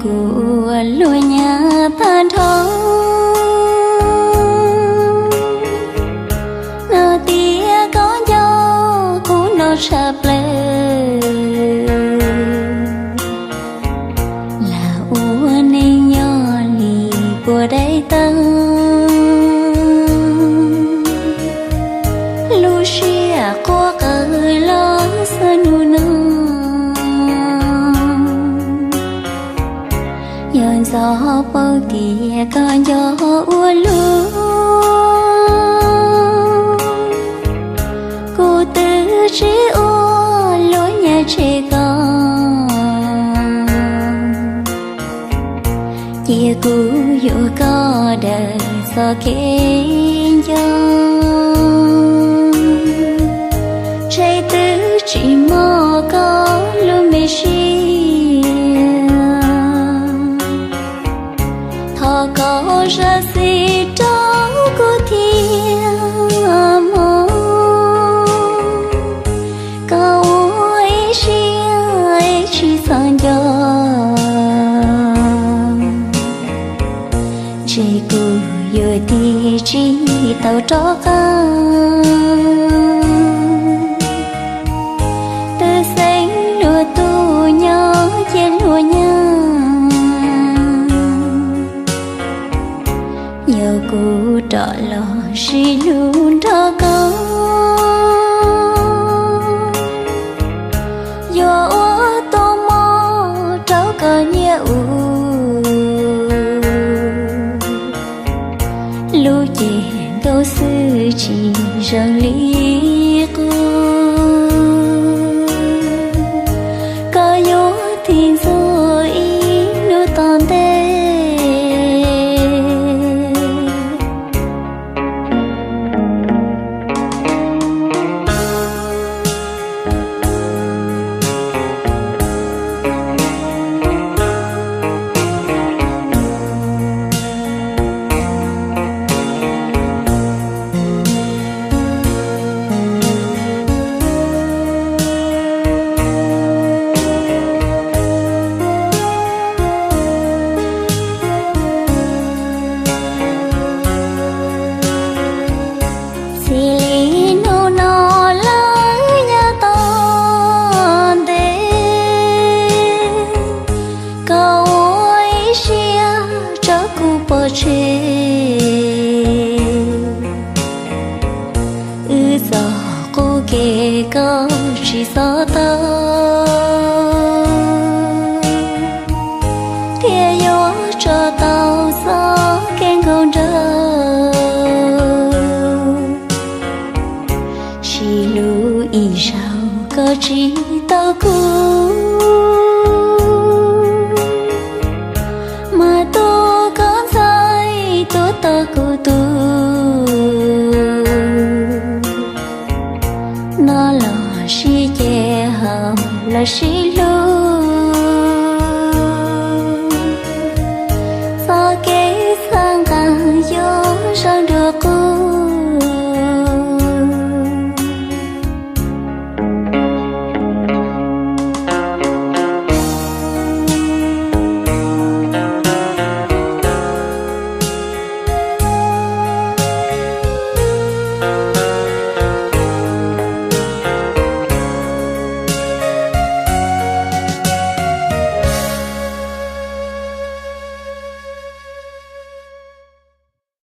Kuv ua luag nyab tag nrho, no tias koj nco kuv no tshaj plaws. Lam ua neej nyob li puag daim tawv, lub siab quaj qw los txog hnub no. Yog ntxov paub tias koj nco ua luaj, kuv twb tsis ua luag nyab tseg koj. Cia kuv yuav koj daws txoj kev nco, ntshe twb tsis mob koj lub me siab. Thov koj zam txim rau kuv thiab mog, koj ua ib siab ib tsis txhob nco, ntshe kuv yuav tig tsis tau rov qab. Twb xeeb luag tus nyob cia luag nyab, yog kuv rov los sib hlub nrog koj, yuav ua tus mob rau koj niam u. Lub cev nkaus xwb tsis zoo li